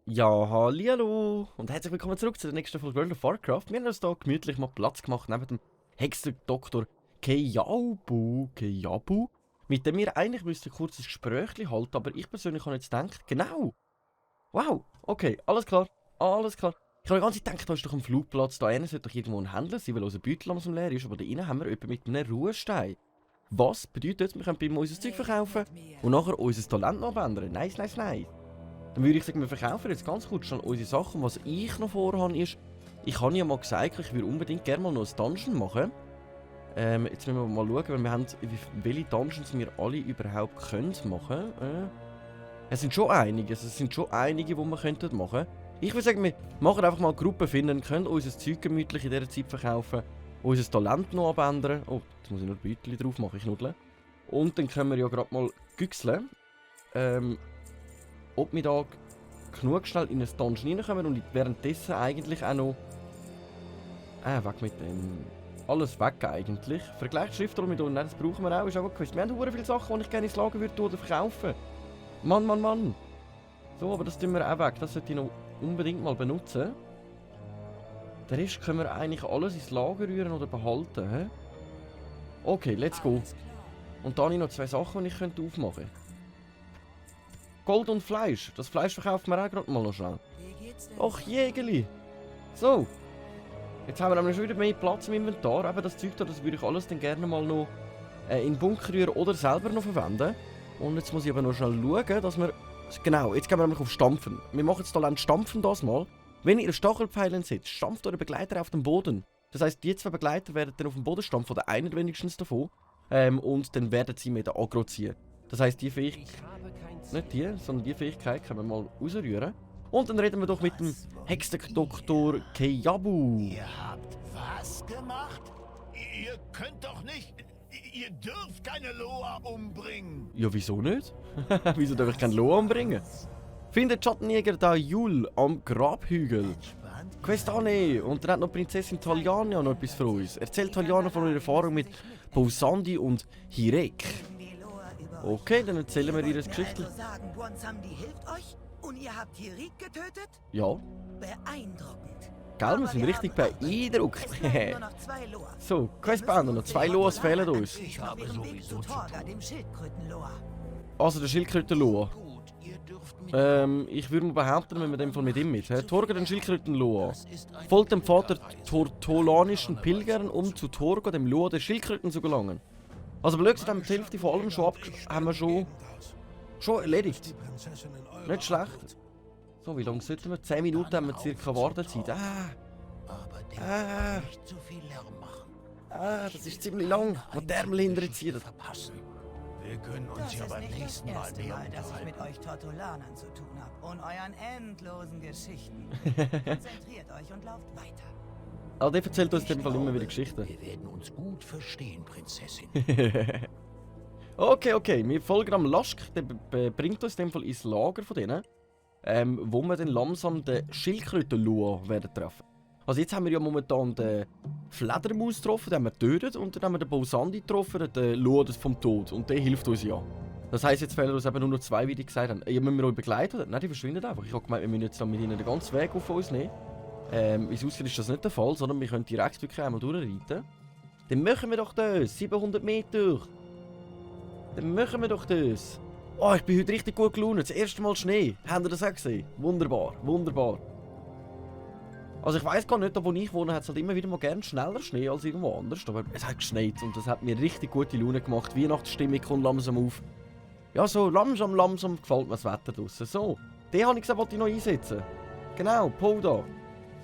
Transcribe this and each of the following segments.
Ja, hallihallo und herzlich willkommen zurück zu der nächsten Folge World of Warcraft. Wir haben uns hier gemütlich mal Platz gemacht neben dem Hexer-Doktor Kejabu, mit dem wir eigentlich ein kurzes Gespräch halten, aber ich persönlich habe jetzt gedacht, genau, wow, okay, alles klar. Ich habe die ganze Zeit gedacht, da ist doch ein Flugplatz, da sollte doch irgendwo ein Händler sein, weil unser Beutel langsam leer ist, aber da innen haben wir jemanden mit einem Ruhestein. Was bedeutet, wir können bei ihm unser Zeug verkaufen und nachher unser Talent noch abändern. Nice. Dann würde ich sagen, wir verkaufen jetzt ganz kurz schon unsere Sachen. Was ich noch vorhabe ist, ich habe ja mal gesagt, ich würde unbedingt gerne mal noch ein Dungeon machen. Jetzt müssen wir mal schauen, weil wir haben, welche Dungeons wir alle überhaupt machen können. Es sind schon einige, die wir machen könnten. Ich würde sagen, wir machen einfach mal Gruppen finden, können unser Zeug gemütlich in dieser Zeit verkaufen, unser Talent noch abändern. Oh, jetzt muss ich noch ein Beutel drauf machen, ich nuddle. Und dann können wir ja gerade mal güchseln. Ob wir da genug schnell in ein Dungeon reinkommen und währenddessen eigentlich auch noch... weg mit dem... Alles weg eigentlich. Vergleichsschriftrolle mit uns, das brauchen wir auch, ist auch gewusst. Wir haben sehr viele Sachen, die ich gerne ins Lager würde tun oder verkaufen. Mann. So, aber das tun wir auch weg, das sollte ich noch unbedingt mal benutzen. Der Rest können wir eigentlich alles ins Lager rühren oder behalten. He? Okay, let's go. Und dann habe ich noch zwei Sachen, die ich aufmachen könnte. Gold und Fleisch. Das Fleisch verkaufen wir auch gerade mal noch schnell. Och, Jägerli. So. Jetzt haben wir nämlich schon wieder mehr Platz im Inventar. Eben das Zeug da, das würde ich alles dann gerne mal noch in den Bunker rühren oder selber noch verwenden. Und jetzt muss ich aber noch schnell schauen, dass wir... Genau, jetzt gehen wir nämlich auf Stampfen. Wir machen jetzt Talent Stampfen das mal. Wenn ihr Stachelpfeilen setzt, stampft eure Begleiter auf den Boden. Das heisst, die zwei Begleiter werden dann auf den Boden stampfen, oder einer wenigstens davon. Und dann werden sie mit der Aggro ziehen. Das heisst, die Fähigkeit... Nicht die, sondern die Fähigkeit können wir mal rausrühren. Und dann reden wir doch mit dem Hexer-Doktor Kejabu. Ihr habt was gemacht? Ihr könnt doch nicht... Ihr dürft keine Loa umbringen. Ja, wieso nicht? Wieso darf ich keinen Loa umbringen? Findet Schattenjäger da Jul am Grabhügel. Questane. Und dann hat noch Prinzessin Taljana noch etwas für uns. Erzählt Taljana von ihrer Erfahrung mit Bousandi und Hirek. Okay, dann erzählen wir ihr das Geschichte. Also sagen, Bwonsamdi hilft euch und ihr habt Hirek getötet? Ja. Beeindruckend. Gell, wir sind richtig beeindruckt. Es fehlen nur noch 2 Loa. So, Questbänder, noch 2 Loas fehlen uns. Ich habe sowieso zu Torga, tun. dem Schildkröten-Loa. Also der Schildkröten-Loa. Gut, ihr dürft mich... Ich würde mal behaupten, wenn wir in dem Fall mit ihm mit. Torga, den Schildkröten-Loa. Das ist ein Folgt dem Vater tortolanischen Pilgern, um zu Torga, dem Loa der Schildkröten zu gelangen. Also blöd gesagt, haben wir die Hälfte von allem schon erledigt. Nicht schlecht. So, wie lange sollten wir? 10 Minuten haben wir circa Wartezeit. Aber der darf nicht zu viel Lärm machen. Das ist ziemlich lang. Und die Ärmel hinterher ziehen. Verpassen. Wir können uns Das ja ist beim nicht das nächsten Mal erste mehr Mal, dass ich mit unterhalten. euch Tortolanern zu tun habe und euren endlosen Geschichten. Konzentriert euch und lauft weiter. Also der erzählt uns in dem Fall immer wieder Geschichten. Wir werden uns gut verstehen, Prinzessin. Okay. Wir folgen am Laschk. Der bringt uns in dem Fall ins Lager von denen. Wo wir dann langsam den Schildkröten-Lua werden treffen. Also jetzt haben wir ja momentan den Fledermaus getroffen, den haben wir getötet. Und dann haben wir den Bousandi getroffen, den Lua vom Tod. Und der hilft uns ja. Das heisst, jetzt fehlen uns eben nur noch 2, wie die gesagt haben. Ja, müssen wir euch begleiten? Nein, die verschwinden einfach. Ich habe gemeint, wir müssen jetzt dann mit ihnen den ganzen Weg auf uns nehmen. Wie es aussieht, ist das nicht der Fall, sondern wir können direkt wirklich einmal durchreiten. Dann machen wir doch das. 700 Meter. Dann machen wir doch das. Oh, ich bin heute richtig gut gelaunt. Das erste Mal Schnee. Habt ihr das auch gesehen? Wunderbar. Also ich weiss gar nicht, da wo ich wohne, hat es halt immer wieder mal gerne schneller Schnee als irgendwo anders. Aber es hat geschneit und das hat mir richtig gute Laune gemacht. Weihnachtsstimmung kommt langsam auf. Ja, so langsam gefällt mir das Wetter draussen. So, den habe ich gesagt, wollte ich noch einsetzen. Genau, Poda.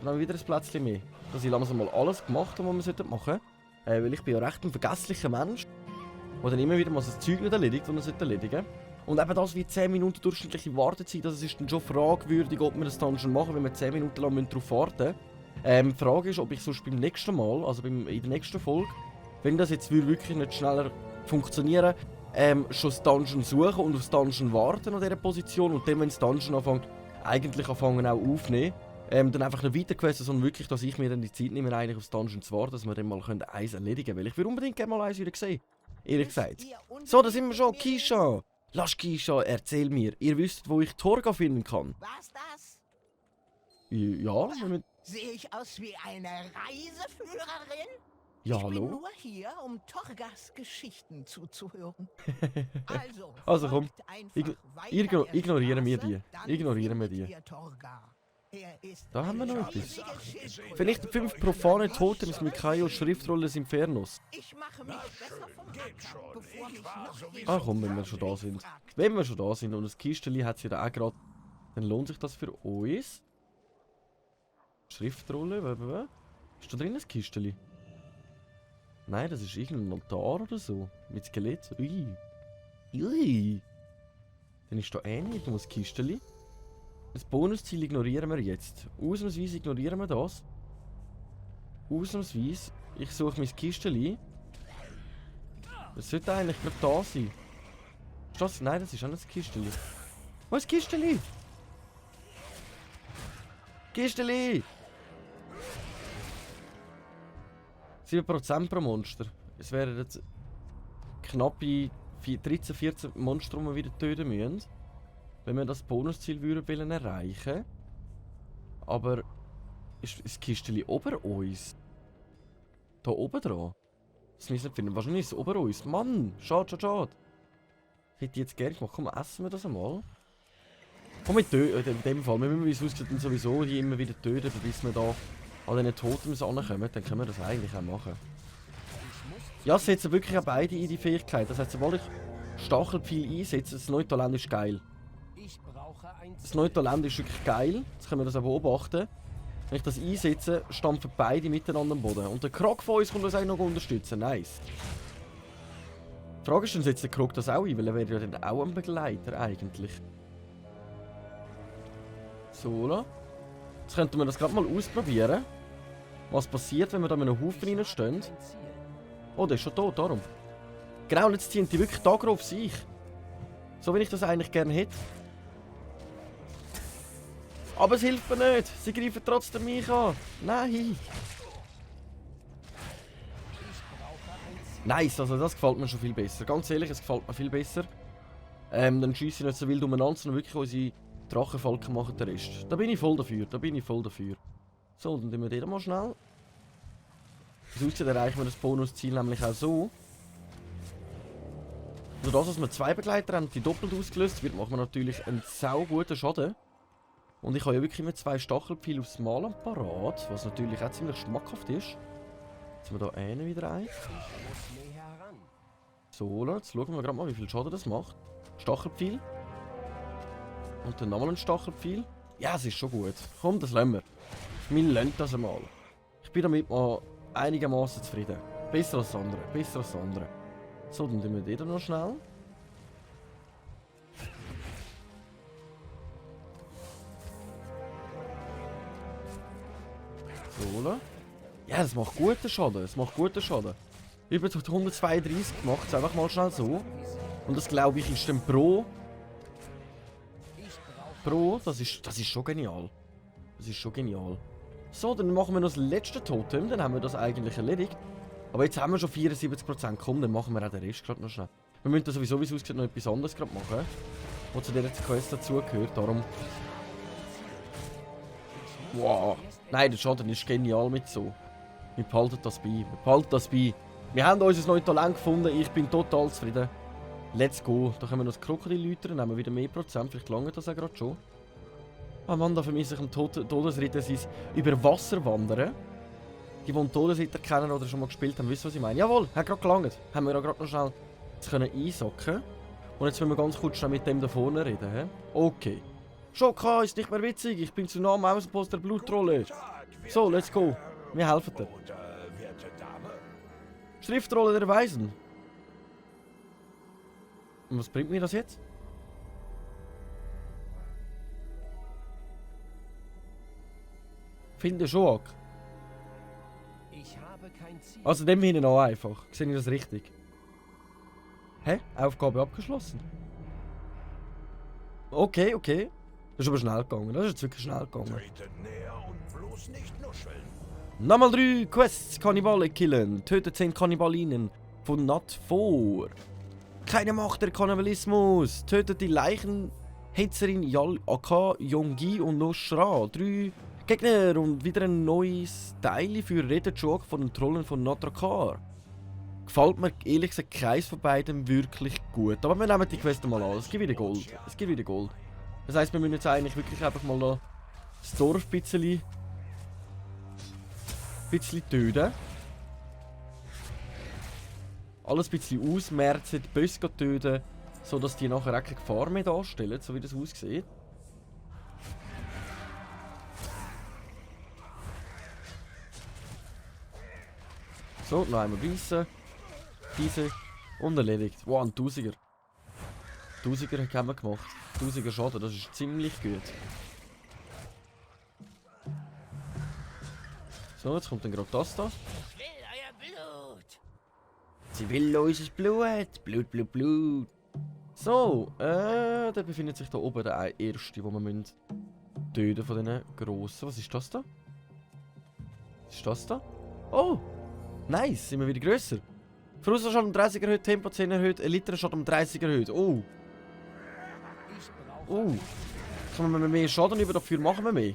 Dann haben wir wieder ein Plätzchen mehr. Dass ich langsam mal alles gemacht habe, was wir machen sollten. Weil ich bin ja recht ein vergesslicher Mensch. Der dann immer wieder mal das Zeug nicht erledigt, das er erledigen sollte. Und eben das wie 10 Minuten durchschnittliche Wartezeit, das ist dann schon fragwürdig, ob wir das Dungeon machen, wenn wir 10 Minuten lang darauf warten müssen. Die Frage ist, ob ich sonst beim nächsten Mal, also in der nächsten Folge, wenn das jetzt wirklich nicht schneller funktionieren, schon das Dungeon suchen und aufs Dungeon warten an dieser Position und dann, wenn das Dungeon anfängt, eigentlich anfangen auch aufnehmen. dann einfach nicht weiter gewesen, sondern wirklich, dass ich mir dann die Zeit nehme, eigentlich aufs Dungeon zu warten, dass wir dann mal eins erledigen können. Weil ich würde unbedingt gerne mal eins wieder sehen. Ehrlich gesagt. So, da sind wir schon. Kisha! Lass Kisha, erzähl mir. Ihr wisst, wo ich Torga finden kann. Was das? Ja, Sehe ich aus wie eine Reiseführerin? ja, Ich bin hallo? nur hier, um Torgas Geschichten zuzuhören. Also komm, folgt einfach igno- weiter der ignorieren wir Straße, die. dann Ignorieren wir findet die. ihr Torgar. Er ist Da haben wir noch eine etwas. riesige Schildkröte. Vielleicht 5 profane Totems mit Kaio Schriftrolle des Infernos. Ich mache mich besser vom Acker, bevor mich noch Ah komm, wenn wir schon da sind. Wenn wir schon da sind und das Kisteli hat sie da auch gerade, dann lohnt sich das für uns. Schriftrolle, ist da drin ein Kisteli? Nein, das ist irgendein Altar oder so. Mit Skelett. Ui. Ui. Dann ist da nicht nur ein Kisteli. Das Bonusziel ignorieren wir jetzt. Ausnahmsweise ignorieren wir das. Ausnahmsweise. Ich suche mein Kisteli. Das sollte eigentlich gerade da sein. Ist das? Nein, das ist auch nicht das Kisteli. Wo ist das Kisteli? Kisteli! 7% pro Monster. Es wären jetzt knappe 13, 14 Monster, die wir wieder töten müssen. Wenn wir das Bonusziel würden erreichen. Aber ist das Kisteli ober uns? Da oben dran? Das müssen wir nicht finden. Wahrscheinlich ist es ober uns. Mann! Schade, schade, schade. Hätte ich jetzt gerne gemacht. Komm, essen wir das einmal. Komm, wir töten. In dem Fall. Wir müssen uns aussehen sowieso die immer wieder töten, bis wir da an diesen Totems ankommen. Dann können wir das eigentlich auch machen. Ja, setzen wirklich auch beide in die Fähigkeit. Das heißt, sobald ich Stachelpfeil einsetze, das neue Talent ist geil. Das neue Talent ist wirklich geil. Jetzt können wir das auch beobachten. Wenn ich das einsetze, stampfen beide miteinander am Boden. Und der Krog von uns kommt uns auch noch unterstützen. Nice. Die Frage ist, dann setzt der Krog das auch ein, weil er wäre ja dann auch ein Begleiter eigentlich. So, la. Jetzt könnten wir das gerade mal ausprobieren. Was passiert, wenn wir da in einem Haufen reinstehen. Oh, der ist schon tot, darum. Genau, und jetzt ziehen die wirklich da auf sich. So wie ich das eigentlich gerne hätte. Aber es hilft mir nicht. Sie greifen trotzdem mich an. Nein. Nice, also das gefällt mir schon viel besser. Ganz ehrlich, es gefällt mir viel besser. Dann schieße ich nicht so wild umeinander, sondern wirklich unsere Drachenfalken machen den Rest. Da bin ich voll dafür, da bin ich voll dafür. So, dann tun wir den mal schnell. So aussieht, erreichen wir das Bonusziel nämlich auch so. Durch das, dass wir 2 Begleiter haben, die doppelt ausgelöst wird, machen wir natürlich einen sau guten Schaden. Und ich habe ja wirklich immer 2 Stachelpfeile aufs Mal am Parat, was natürlich auch ziemlich schmackhaft ist. Jetzt haben wir hier einen wieder ein. So, jetzt schauen wir gerade mal, wie viel Schaden das macht. Stachelpfeil. Und dann nochmal ein Stachelpfeil. Ja, es ist schon gut. Komm, das lassen wir. Wir lassen das einmal. Ich bin damit mal einigermaßen zufrieden. Besser als das andere, besser als das andere. So, dann tun wir den noch schnell. So, ja, das macht guten Schaden, es macht guten Schaden. Über 132 gemacht, einfach mal schnell so. Und das glaube ich ist dann pro, das ist schon genial. Das ist schon genial. So, dann machen wir noch das letzte Totem, dann haben wir das eigentlich erledigt. Aber jetzt haben wir schon 74%, komm, dann machen wir auch den Rest gerade noch schnell. Wir müssen da sowieso, wie es aussieht, noch etwas anderes gerade machen, was zu dieser Quest dazugehört, darum... Wow, nein, der Schaden ist genial mit so. Wir behalten das bei, wir behalten das bei. Wir haben unser neues Talent gefunden, ich bin total zufrieden. Let's go. Da können wir noch das Krokodil läutern, nehmen wir wieder mehr Prozent, vielleicht lange das auch gerade schon. Ah Mann, da vermisse ich am Todesritter sein Überwasserwandern. Die den Todesritter kennen oder schon mal gespielt haben, wissen, was ich meine. Jawohl, hat gerade gelangt. Haben wir ja gerade noch schnell jetzt können einsacken. Und jetzt wollen wir ganz kurz schnell mit dem da vorne reden. He? Okay. Schokka ist nicht mehr witzig, ich bin zu nah am Außenpost der Blutrolle. So, let's go. Wir helfen dir. Und, werte Dame? Schriftrolle der Weisen. Und was bringt mir das jetzt? Finde Schoak. Ich habe kein Ziel. Also dem hinten auch einfach. Sehe ich das richtig? Hä? Aufgabe abgeschlossen. Okay, okay. Das ist aber schnell gegangen. Das ist jetzt wirklich schnell gegangen. Tretet näher und bloß nicht nuscheln. Nummer 3. Quests. Kannibale killen. Tötet 10 Kannibalinen. Von Nat 4. Keine Macht der Kannibalismus. Tötet die Leichenhetzerin Yal Aka, Yonggi und Noshra. 3 Gegner und wieder ein neues Teil für Retterjog von den Trollen von Natrakar. Gefällt mir ehrlich gesagt keins von beiden wirklich gut. Aber wir nehmen die Quest mal an. Es gibt wieder Gold. Es gibt wieder Gold. Das heisst, wir müssen jetzt eigentlich wirklich einfach mal noch das Dorf ein bisschen töten. Alles ein bisschen ausmerzen, die Böse töten, sodass die nachher auch keine Gefahr mehr darstellen, so wie das aussieht. So, noch einmal reissen. Diese und erledigt. Wow, ein Tausiger. Tausiger haben wir gemacht. Tausiger Schaden, das ist ziemlich gut. So, jetzt kommt dann gerade das da. Ich will euer Blut. Sie will unser Blut. Blut, Blut, Blut. So, da befindet sich da oben der erste, den wir müssen töten von diesen grossen. Was ist das da? Was ist das da? Oh! Nice, sind wir wieder grösser. Verursacher um 30 erhöht, Tempo 10 erhöht, Elite um 30 erhöht. Oh! Oh! Kommen wir mehr Schaden über, dafür machen wir mehr.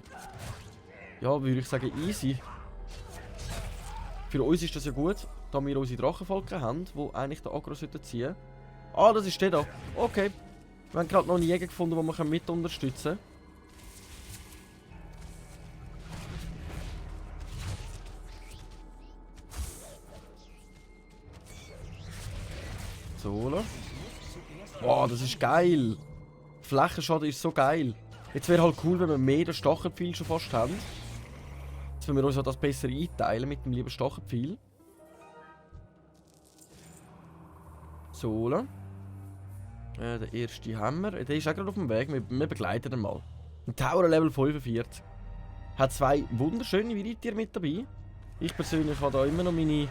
Ja, würde ich sagen, easy. Für uns ist das ja gut, da wir unsere Drachenfalken haben, die eigentlich den Aggro ziehen sollten. Ah, das ist der da. Okay. Wir haben gerade noch einen Jäger gefunden, den wir mit unterstützen können. So, oder? Wow, das ist geil. Flächenschaden ist so geil. Jetzt wäre halt cool, wenn wir mehr den Stachelpfeil schon fast haben. Jetzt wollen wir uns das besser einteilen mit dem lieben Stachelpfeil. So, oder? Der erste Hammer. Der ist auch gerade auf dem Weg. Wir begleiten ihn mal. Ein Tower Level 45. Hat 2 wunderschöne Reittiere mit dabei. Ich persönlich habe da immer noch meine...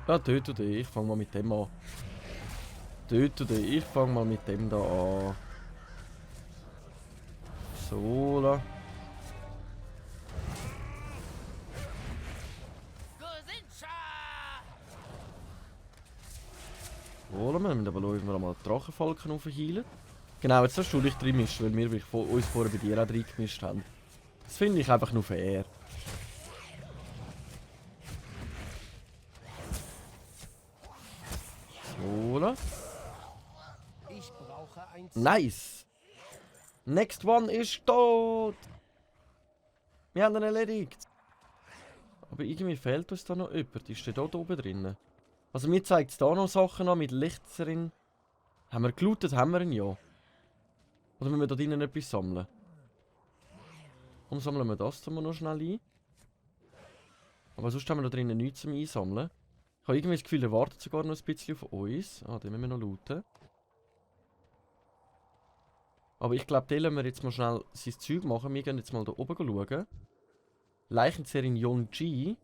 Ja, töte dich. Ich fange mal mit dem an. Töte dich. Ich fange mal mit dem da an. So, la. So, wir müssen aber schauen, ob wir mal die Drachenfalken aufheilen. Genau, jetzt hast du dich drin gemischt, weil wir uns vorher bei dir auch drin gemischt haben. Das finde ich einfach nur fair. So, Ich brauche ein Ziel. nice! Next one ist tot! Wir haben ihn erledigt! Aber irgendwie fehlt uns da noch jemand. Ist der da oben drin? Also mir zeigt es da noch Sachen an mit Lichterin. Haben wir gelootet? Haben wir ihn ja? Oder müssen wir da drinnen etwas sammeln? Warum sammeln wir das noch schnell ein? Aber sonst haben wir da drinnen nichts zum Einsammeln. Ich habe irgendwie das Gefühl, er wartet sogar noch ein bisschen auf uns. Ah, den müssen wir noch looten. Aber ich glaube, den lassen wir jetzt mal schnell sein Zeug machen. Wir gehen jetzt mal da oben schauen. Leichenzerin Yonggi.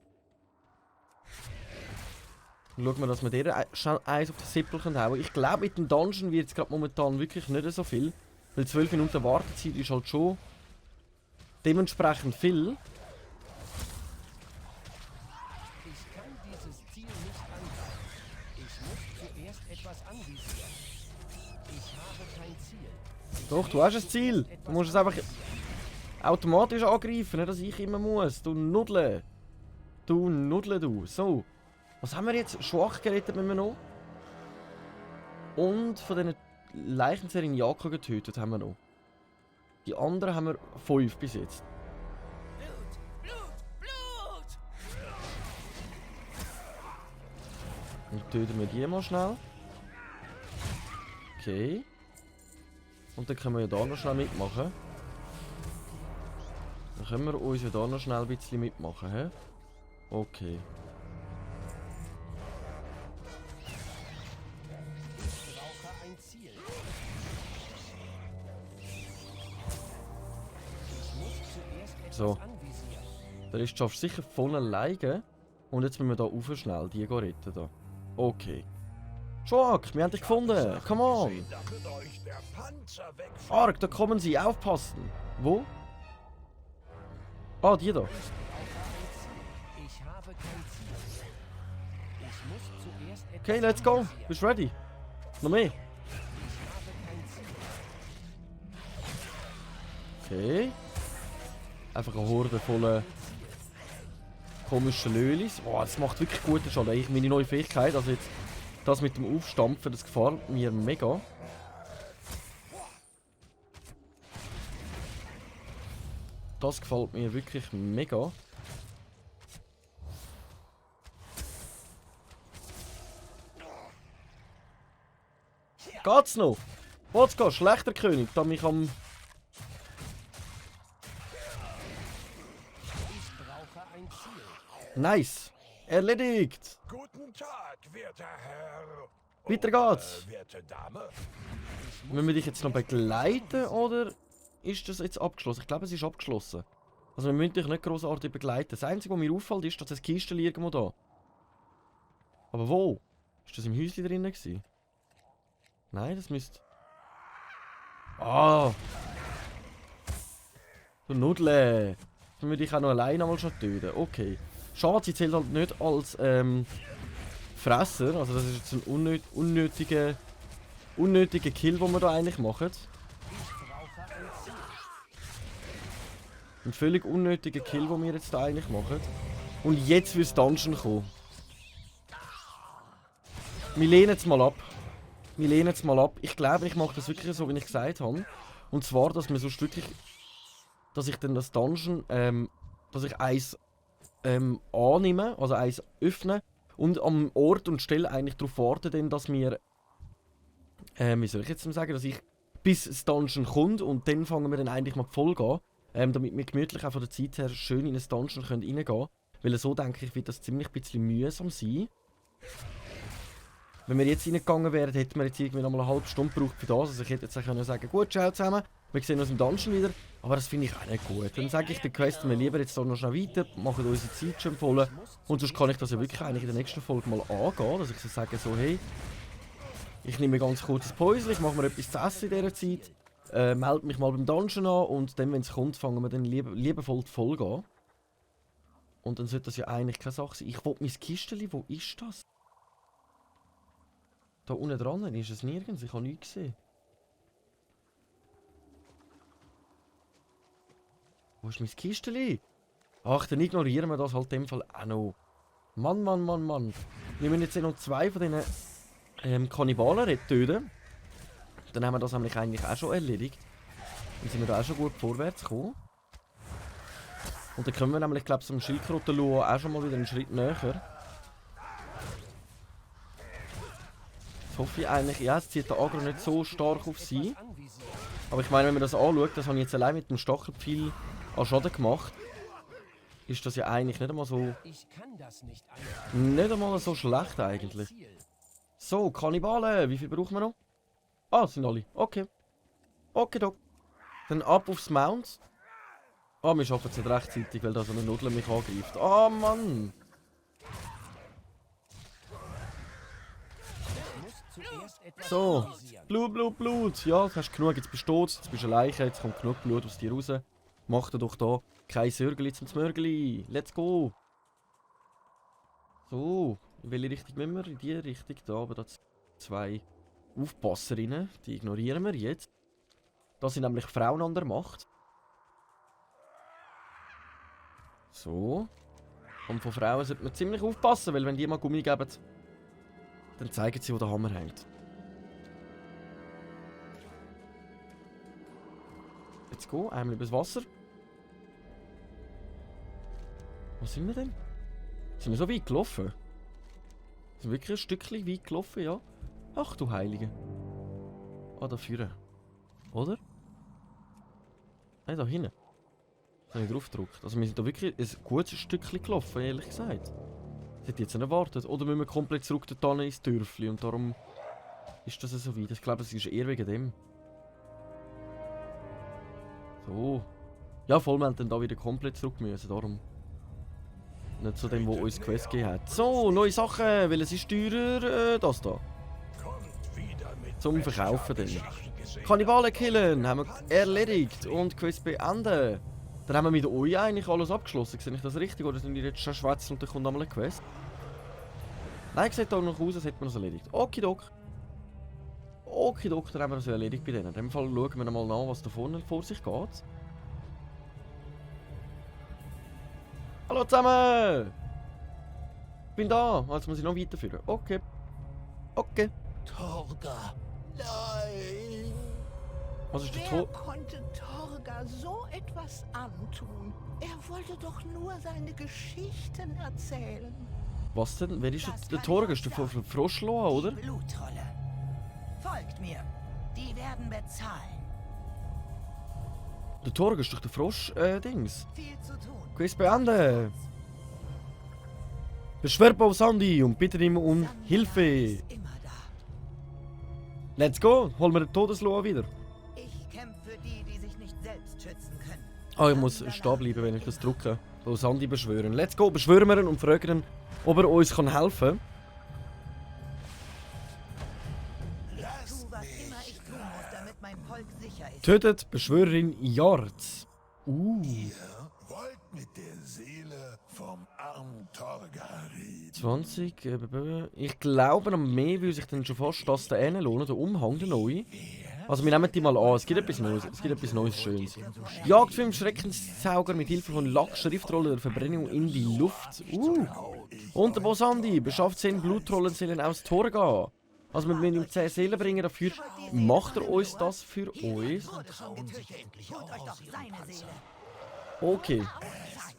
Schauen wir, dass wir der schnell eins auf den Sippel hauen können. Ich glaube, mit dem Dungeon wird es gerade momentan wirklich nicht so viel. Weil 12 Minuten Wartezeit ist halt schon dementsprechend viel. Ich kann dieses Ziel nicht angreifen. Ich muss zuerst etwas anvisieren. Ich habe kein Ziel. Doch, du hast ein Ziel. Du musst es einfach automatisch angreifen, nicht dass ich immer muss. Du Nudle. Du Nudle, du. So. Was haben wir jetzt? Schwach gerettet müssen wir noch. Und von diesen Leichenzerin Jako getötet haben wir noch. Die anderen haben wir 5 bis jetzt. Blut, Blut, Blut! Dann töten wir die mal schnell. Okay. Und dann können wir ja da noch schnell mitmachen. Dann können wir uns ja da noch schnell ein bisschen mitmachen. He? Okay. Ich brauche ein Ziel. Ich muss zuerst etwas So. anvisieren. Der ist schaffst sicher voll alleine. Und jetzt müssen wir da rauf schnell die retten. Da. Okay. Joak, wir haben dich gefunden. Come on. Arg, da kommen sie. Aufpassen. Wo? Ah, die da. Ich habe kein Ziel. Ich muss zuerst etwas Okay, let's go. analysieren. Bist du ready? Noch mehr? Ich habe kein Ziel. Okay. Einfach eine Horde voller komischen Lölis. Oh, das macht wirklich guten Schaden. Ich meine neue Fähigkeit, also jetzt das mit dem Aufstampfen, das gefällt mir mega. Das gefällt mir wirklich mega. Geht's noch? Wollt's gehen? Schlechter König, da mich am... Ich brauche ein Ziel. Nice! Erledigt! Guten Tag, werter Herr. Weiter geht's! Werte Dame. Müssen wir dich jetzt noch begleiten oder ist das jetzt abgeschlossen? Ich glaube, es ist abgeschlossen. Also wir müssen dich nicht großartig begleiten. Das Einzige, was mir auffällt, ist, dass das Kistchen irgendwo da. Aber wo? Ist das im Häuschen drinnen gewesen? Nein, das müsste... Ah! Du Nudle! Dann würde ich auch noch alleine einmal schon töten. Okay. Schade, sie zählt halt nicht als Fresser. Also das ist jetzt ein unnötiger Kill, den wir da eigentlich machen. Ich brauche ein Ziel. Ein völlig unnötiger Kill, den wir jetzt da eigentlich machen. Und jetzt will das Dungeon kommen. Wir lehnen es mal ab. Wir lehnen es mal ab. Ich glaube, ich mache das wirklich so, wie ich gesagt habe. Und zwar, dass wir sonst wirklich... Dass ich dann das Dungeon... dass ich eins annehme, also eins öffne. Und am Ort und Stelle eigentlich darauf warte, denn, dass wir... wie soll ich jetzt sagen? Dass ich... Bis das Dungeon kommt und dann fangen wir dann eigentlich mal voll gehen. Damit wir gemütlich auch von der Zeit her schön in ein Dungeon reingehen können. Weil so denke ich, wird das ziemlich ein bisschen mühsam sein. Wenn wir jetzt reingegangen wären, hätten wir jetzt irgendwie noch mal eine halbe Stunde gebraucht für das. Also ich hätte jetzt auch können sagen, gut, ciao zusammen, wir sehen uns im Dungeon wieder. Aber das finde ich auch nicht gut. Dann sage ich den Quest wir lieber jetzt noch schnell weiter, machen unsere Zeit schon voll. Und sonst kann ich das ja wirklich eigentlich in der nächsten Folge mal angehen. Dass ich so sage, so hey, ich nehme ganz kurz ein Päuschen, ich mache mir etwas zu essen in dieser Zeit. Melde mich mal beim Dungeon an und dann, wenn es kommt, fangen wir dann liebevoll voll gehen. Und dann sollte das ja eigentlich keine Sache sein. Ich will mein Kistchen, wo ist das? Da unten dran ist es nirgends, ich habe nichts gesehen. Wo ist mein Kistchen? Ach, dann ignorieren wir das halt in dem Fall auch noch. Mann, Mann, Mann, Mann. Wir müssen jetzt noch 2 von diesen Kannibalen töten. Dann haben wir das nämlich eigentlich auch schon erledigt. Dann sind wir da auch schon gut vorwärts gekommen. Und dann können wir nämlich, glaube ich, zum Schildkrötenluo auch schon mal wieder einen Schritt näher. Jetzt hoffe ich eigentlich, ja, es zieht der Agro nicht so stark auf sie. Etwas anvisieren. Aber ich meine, wenn man das anschaut, das habe ich jetzt allein mit dem Stachelpfeil an Schaden gemacht. Ist das ja eigentlich nicht einmal so... Ich kann das nicht angreifen. Nicht einmal so schlecht eigentlich. So, Kannibalen, wie viel brauchen wir noch? Ah, sind alle. Okay. Okay, Doc. Dann ab aufs Mount. Ah, wir schaffen es nicht rechtzeitig, weil da so eine Nudel mich angreift. Ah, Mann! Zuerst etwas So, analysieren. Blut, Blut, Blut. Ja, jetzt hast du genug, jetzt bist du tot, jetzt bist du eine Leiche, jetzt kommt genug Blut aus dir raus. Mach dir doch da kein Sörgeli zum Zmörgeli. Let's go! So, in welche Richtung müssen wir? In die Richtung da, aber da 2 Aufpasserinnen, die ignorieren wir jetzt. Das sind nämlich Frauen an der Macht. So. Und von Frauen sollte man ziemlich aufpassen, weil wenn die mal Gummi geben, dann zeigen sie, wo der Hammer hängt. Let's go, einmal übers Wasser. Wo sind wir denn? Sind wir so weit gelaufen? Sind wir wirklich ein Stückchen weit gelaufen, ja? Ach du Heilige. Ah, da vorne. Oder? Nein, da hinten. Da habe ich drauf gedrückt. Also wir sind da wirklich ein gutes Stückchen gelaufen, ehrlich gesagt. Das hätte ich jetzt nicht erwartet. Oder müssen wir komplett zurück dort ins Dörfli und darum ist das so weit. Ich glaube, es ist eher wegen dem. So. Ja, voll, wir haben dann da wieder komplett zurück müssen, darum. Nicht zu dem, wo uns Quest gegeben hat. So, neue Sachen. Welches ist teurer? Das da. Zum Verkaufen dann. Kannibalen killen. Haben wir erledigt. Und Quest beenden. Dann haben wir mit euch eigentlich alles abgeschlossen. Sehe ich das richtig? Oder sind die jetzt schon schwätzen und dann kommt nochmal eine Quest? Nein, sieht auch noch aus, als hätten wir das erledigt. Okidok. Okidok, dann haben wir das erledigt bei denen. In dem Fall schauen wir mal nach, was da vorne vor sich geht. Hallo zusammen! Ich bin da, also muss ich noch weiterführen. Okay. Okay. Torga. Nein. Was ist der Wer Tor? konnte Torga so etwas antun? Er wollte doch nur seine Geschichten erzählen. Was denn? Wer ist Das jetzt der kann Torg? ich Ist der euch von Froschloa, oder? Die Blutrolle. Folgt mir. Die werden bezahlen. Der Torg ist doch der Frosch-Dings. Viel zu tun. Quest beenden! Beschwer Sandy und bitte ihn um Sandra Hilfe! ist immer da. Let's go! Holen wir den Todesloa wieder. Ich kämpfe für die, die sich nicht selbst schützen können. Ah, ich muss stehen bleiben, wenn ich das drücke. Wo Sandy beschwören. Let's go! Beschwören wir ihn und fragen ihn, ob er uns helfen kann. Tu, was immer ich tun muss, damit mein Volk sicher ist. Tötet Beschwörerin Yards. Ihr wollt mit der Seele vom armen Torga reden. 20. Ich glaube, am mehr würde sich dann schon fast das da lohnen, der Umhang, der neue. Also wir nehmen die mal an, es gibt etwas Neues, Schönes. Jagdfilm Schreckenssauger mit Hilfe von Lack, Schriftrolle der Verbrennung in die Luft. Und der Boss Andy beschafft 10 Blutrollenseelen aus Torga. Also wir müssen ihm 10 Seelen bringen dafür. Macht er uns das für uns? Wurde schon getötet. Holt euch doch seine Seele. Okay.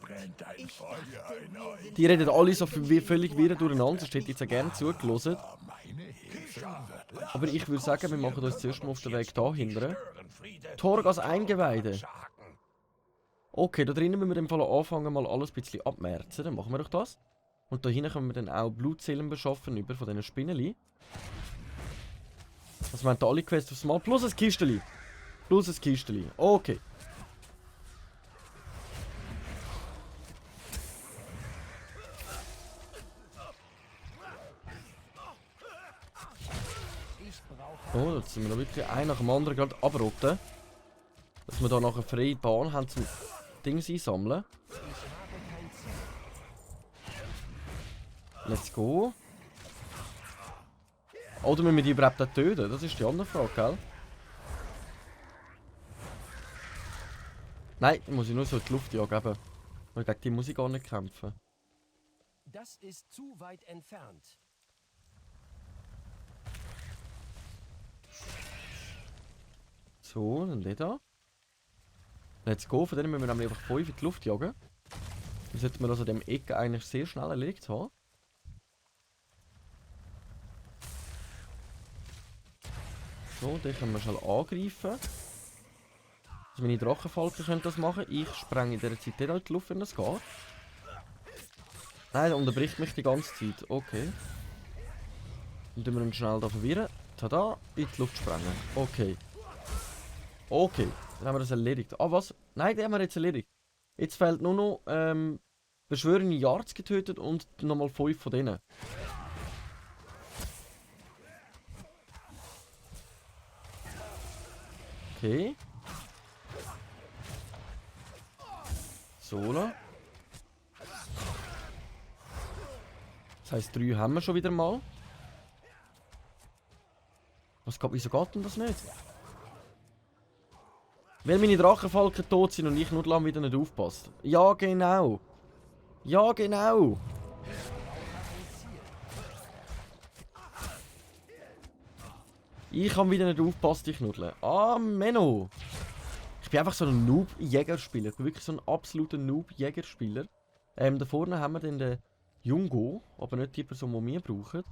Brennt ein Feuer in euch. Die reden alle so völlig wirr durcheinander, das hätte ich jetzt gerne zugelassen. Meine Hilfe wird Aber ich würde sagen, wir machen uns zuerst mal auf den Weg da hinten. Torgas Eingeweide. Okay, da drinnen müssen wir im Fall anfangen, mal alles ein bisschen abmerzen. Dann machen wir doch das. Und da hinten können wir dann auch Blutzellen beschaffen über von diesen Spinneli. Also wir haben da alle Quests aufs Mal. Plus ein Kisteli. Plus ein Kisteli. Okay. Oh, jetzt sind wir noch wirklich ein nach dem anderen gerade abrotten. Dass wir da nachher freie Bahn haben zum Dings einsammeln. Let's go. Oder müssen wir die überhaupt auch töten? Das ist die andere Frage, gell? Nein, ich muss ich nur so in die Luft jagen. Weil gegen die muss ich gar nicht kämpfen. Das ist zu weit entfernt. So, dann der da. Let's go, von denen müssen wir nämlich einfach 5 in die Luft jagen. Dann sollten wir das an dem Ecke eigentlich sehr schnell erledigt haben. So, den können wir schnell angreifen. Also meine Drachenfalken können das machen. Ich sprenge in dieser Zeit in die Luft, wenn das geht. Nein, der unterbricht mich die ganze Zeit. Okay. Dann tun wir ihn schnell da verwirren. Tada, in die Luft sprengen. Okay. Okay, dann haben wir das erledigt. Ah, was? Nein, den haben wir jetzt erledigt. Jetzt fehlt nur noch beschwörende Yards getötet und nochmal 5 von denen. Okay. Solo. Das heisst, 3 haben wir schon wieder mal. Was geht, wieso geht denn das nicht? Weil meine Drachenfalken tot sind und ich nur lang wieder nicht aufpasse. Ja, genau. Ja, genau. Ich habe wieder nicht aufgepasst, ich Knuddel. Ah, Menno. Ich bin einfach so ein Noob-Jägerspieler. Ich bin wirklich so ein absoluter Noob-Jägerspieler. Da vorne haben wir dann den Jungo, aber nicht die Person, die wir brauchen.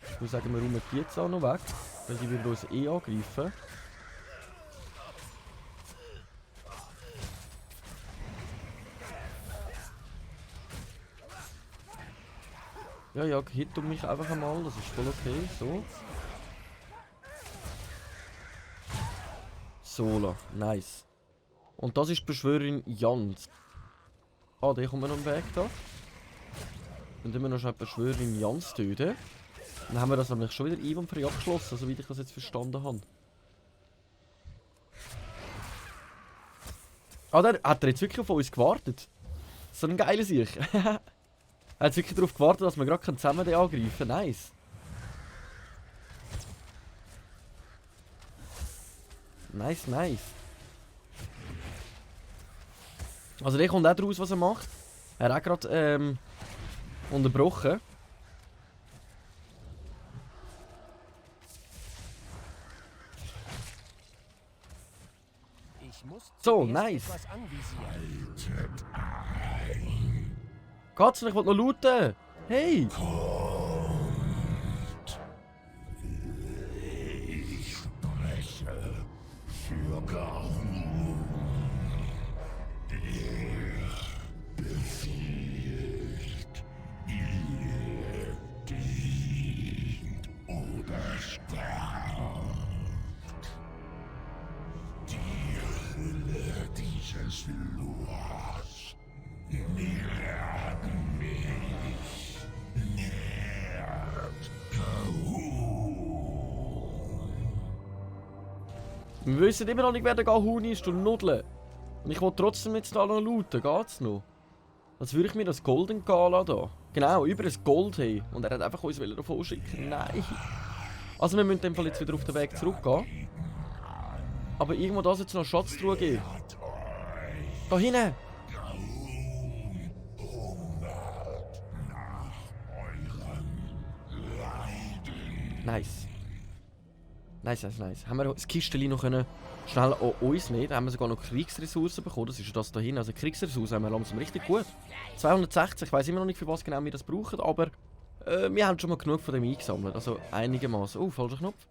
Ich würde sagen, wir räumen die jetzt auch noch weg, weil die würden uns eh angreifen. Ja, ja, hit mich einfach einmal, das ist voll okay, so. Sola, nice. Und das ist Beschwörerin Jans. Ah, der kommt noch am Weg da. Dann tun wir noch schnell die Beschwörerin Jans töten. Dann haben wir das nämlich schon wieder einwandfrei abgeschlossen, soweit ich das jetzt verstanden habe. Ah, der hat er jetzt wirklich auf uns gewartet. So ein geiler Sieg. Er hat wirklich darauf gewartet, dass wir gerade zusammen den angreifen können. Nice. Nice, nice. Also der kommt auch daraus, was er macht. Er hat auch gerade unterbrochen. Ich muss So, zuerst nice. etwas anvisieren. Geht's noch? Ich wollte noch looten. Hey! Ich spreche für Garun. Er befiehlt, ihr dient oder sterbt. Die Hülle dieses Loas nährt mich, nährt Garun. Wir wissen immer noch nicht, wer der Gahun ist und Nudeln. Und ich will trotzdem jetzt da noch looten. Geht's noch? Als würde ich mir das Golden Gala da. Genau, über ein Gold haben. Und er hat einfach uns davon schicken. Nein. Also wir müssen in dem Fall jetzt wieder auf den Weg zurückgehen. Aber irgendwo da jetzt noch Schatztruhe geben. Da hinten! Nice. Nice, nice, nice. Haben wir das Kistchen noch können schnell an uns nehmen? Da haben wir sogar noch Kriegsressourcen bekommen. Das ist das da hinten. Also Kriegsressourcen haben wir langsam richtig gut. 260, ich weiß immer noch nicht, für was genau wir das brauchen, aber wir haben schon mal genug von dem eingesammelt. Also einigermaßen. Oh, falscher Knopf.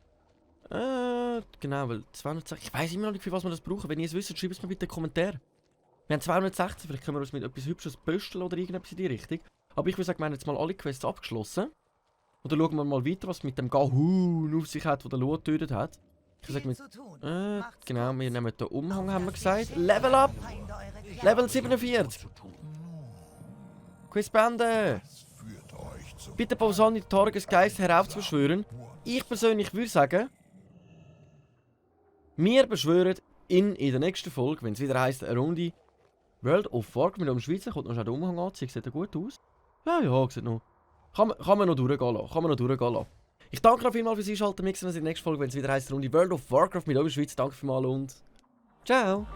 Genau, weil 260. Ich weiß immer noch nicht, für was wir das brauchen. Wenn ihr es wisst, schreibt es mir bitte in den Kommentaren. Wir haben 260, vielleicht können wir uns mit etwas Hübsches pösteln oder irgendetwas in die Richtung. Aber ich würde sagen, wir haben jetzt mal alle Quests abgeschlossen. Und dann schauen wir mal weiter, was mit dem Gahun auf sich hat, der den Loa getötet hat. Ich sag mit. Genau, wir nehmen den Umhang, haben wir gesagt. Level up! Level 47! Quiz beenden! Bitte Pausani Targes Geist heraufzubeschwören. Ich persönlich würde sagen, wir beschwören ihn in der nächsten Folge, wenn es wieder heisst, eine Runde World of Warcraft mit dem Schweizer. Kommt noch schnell der Umhang anziehen, sieht er gut aus? Ja, ja, sieht noch. Kann man noch durchgehen lassen. Ich danke noch vielmals fürs Einschalten. Wir sehen uns in der nächsten Folge, wenn es wieder heisst, Runde World of Warcraft mit eurem Schweizer. Danke vielmals und ciao!